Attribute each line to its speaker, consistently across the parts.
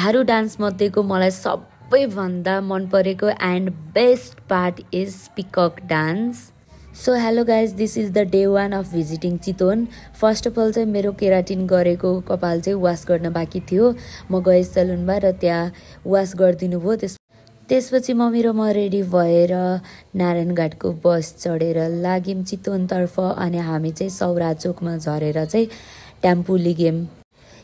Speaker 1: Tharu dance मध्येको मलाई सबैभन्दा मन परेको and best part is peacock dance. So hello guys, this is the day 1 of visiting Chitwan. First of all चाहिँ मेरो केराटिन गरेको कपाल चाहिँ वास गर्न बाँकी थियो। म गएँ सलुनमा र त्यहाँ वास गरिदिनु भयो। त्यसपछि मम्मी र म रेडी भएर नारायणघाटको बस चढेर लाग्यौँ चितवनतर्फ। अनि हामी चाहिँ सौरा चोकमा झरेर चाहिँ टेम्पो लिग्यौँ।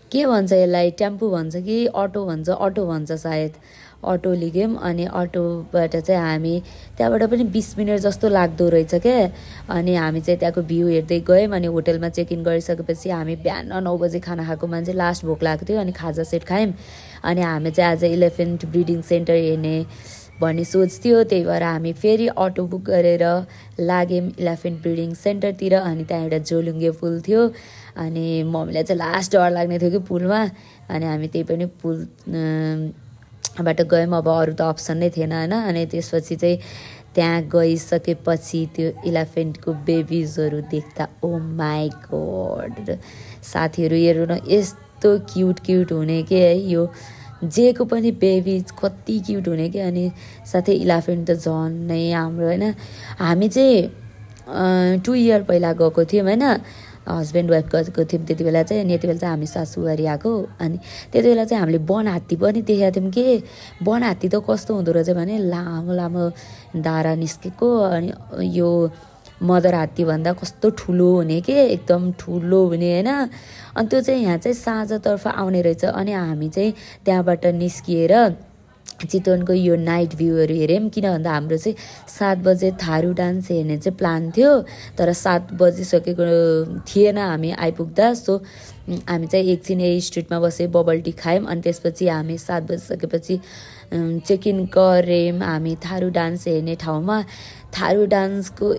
Speaker 1: के भन्छ यसलाई, टेम्पो भन्छ कि अटो भन्छ? अटो भन्छ सायद। अटो लिग्यौँ अनि अटोबाट चाहिँ हामी त्यहाँबाट पनि 20 मिनट जस्तो लाग्दो रहेछ क्या। अनि हामी चाहिँ त्यहाँको भ्यू हेर्दै गयौँ। अनि होटलमा चेक इन गरिसकेपछि हामी बिहान 9 बजे खाना खाएको मान्छे, लास्ट भोक लागेको थियो। अनि खाजा सेट खायौँ। अनि हामी चाहिँ आज इलेफेन्ट ब्रिडिङ सेन्टर हेर्ने भन्ने सोच थियो। त्यही भएर हामी फेरि अटो बुक गरेर लाग्यौँ इलेफेन्ट ब्रिडिङ सेन्टरतिर। अनि त्यहाँ एउटा जोलुङ्गे पुल थियो। अनि मम्मीलाई चाहिँ लास्ट डर लाग्ने थियो कि पुलमा। अनि हामी त्यही पनि पुलबाट गयौँ। अब अरू त अप्सन नै थिएन होइन। अनि त्यसपछि चाहिँ त्यहाँ गइसकेपछि त्यो इलेफेन्टको बेबिजहरू देख्दा ओ माई गॉड, साथीहरू हेर्नु न, यस्तो क्युट हुने के है। यो जेको पनि बेबी कति क्युट हुने के। अनि साथै इलेफेन्ट त झन् नै हाम्रो होइन। हामी चाहिँ 2 इयर पहिला गएको थियौँ होइन, हस्बेन्ड वाइफ गएको थियौँ त्यति बेला चाहिँ। अनि यति बेला चाहिँ हामी सासुघरी आएको। अनि त्यति बेला चाहिँ हामीले वन हात्ती पनि देखेका थियौँ कि। वन हात्ती त कस्तो हुँदो रहेछ भने लामो लामो धारा निस्केको। अनि यो मदर हात्ती भन्दा कस्तो ठुलो हुने के, एकदम ठुलो हुने होइन। अनि त्यो चाहिँ यहाँ चाहिँ साँझतर्फ आउने रहेछ। अनि हामी चाहिँ त्यहाँबाट निस्किएर चितवनको यो नाइट भ्यूहरू हेऱ्यौँ। किन भन्दा हाम्रो चाहिँ 7 बजे थारू डान्स हेर्ने चाहिँ प्लान थियो। तर 7 बजिसकेको थिएन हामी आइपुग्दा। सो हामी चाहिँ एकछिन यही स्ट्रिटमा बसेँ, बबल टी खायौँ। अनि त्यसपछि हामी 7 बजिसकेपछि चेक इन गऱ्यौँ हामी थारू डान्स हेर्ने ठाउँमा। थारू डान्सको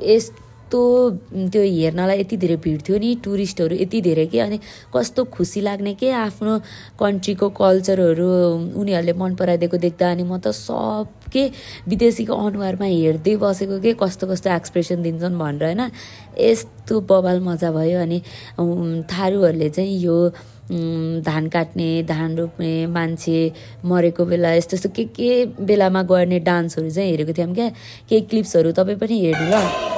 Speaker 1: त्यो हेर्नलाई यति धेरै भिड थियो नि, टुरिस्टहरू यति धेरै के। अनि कस्तो खुसी लाग्ने के, आफ्नो कन्ट्रीको कल्चरहरू उनीहरूले मन पराइदिएको देख्दा। अनि म त सबके विदेशीको अनुहारमा हेर्दै बसेको के, कस्तो एक्सप्रेसन दिन्छन् भनेर होइन। यस्तो बबाल मजा भयो। अनि थारूहरूले चाहिँ यो धान काट्ने, धान रोप्ने, मान्छे मरेको बेला यस्तो के बेलामा गर्ने डान्सहरू चाहिँ हेरेको थियौँ क्या। केही क्लिप्सहरू तपाईँ पनि हेर्नु ल।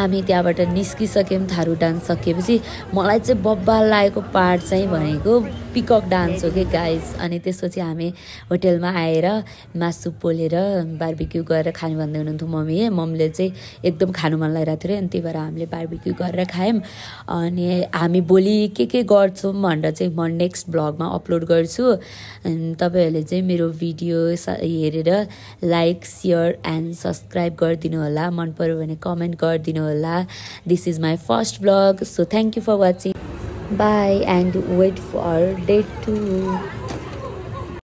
Speaker 1: हामी त्यहाँबाट निस्किसक्यौँ। थारू डान्स सकिएपछि मलाई चाहिँ बब्बाल लागेको पार्ट चाहिँ भनेको पिकक डान्स हो कि गाइज। अनि त्यसपछि हामी होटेलमा आएर मासु पोलेर बार्बिक्यू गरेर खानु भन्दै हुनुहुन्थ्यो मम्मीले चाहिँ एकदम खानु मन लागिरहेको थियो। अनि त्यही भएर हामीले बार्बिक्यू गरेर खायौँ। अनि हामी भोलि के गर्छौँ भनेर चाहिँ म नेक्स्ट ब्लगमा अपलोड गर्छु। तपाईँहरूले चाहिँ मेरो भिडियो हेरेर लाइक, सेयर एन्ड सब्सक्राइब गरिदिनु होला। मन पऱ्यो भने कमेन्ट गरिदिनु होला। This is my first vlog, so thank you for watching. Bye and wait for day 2.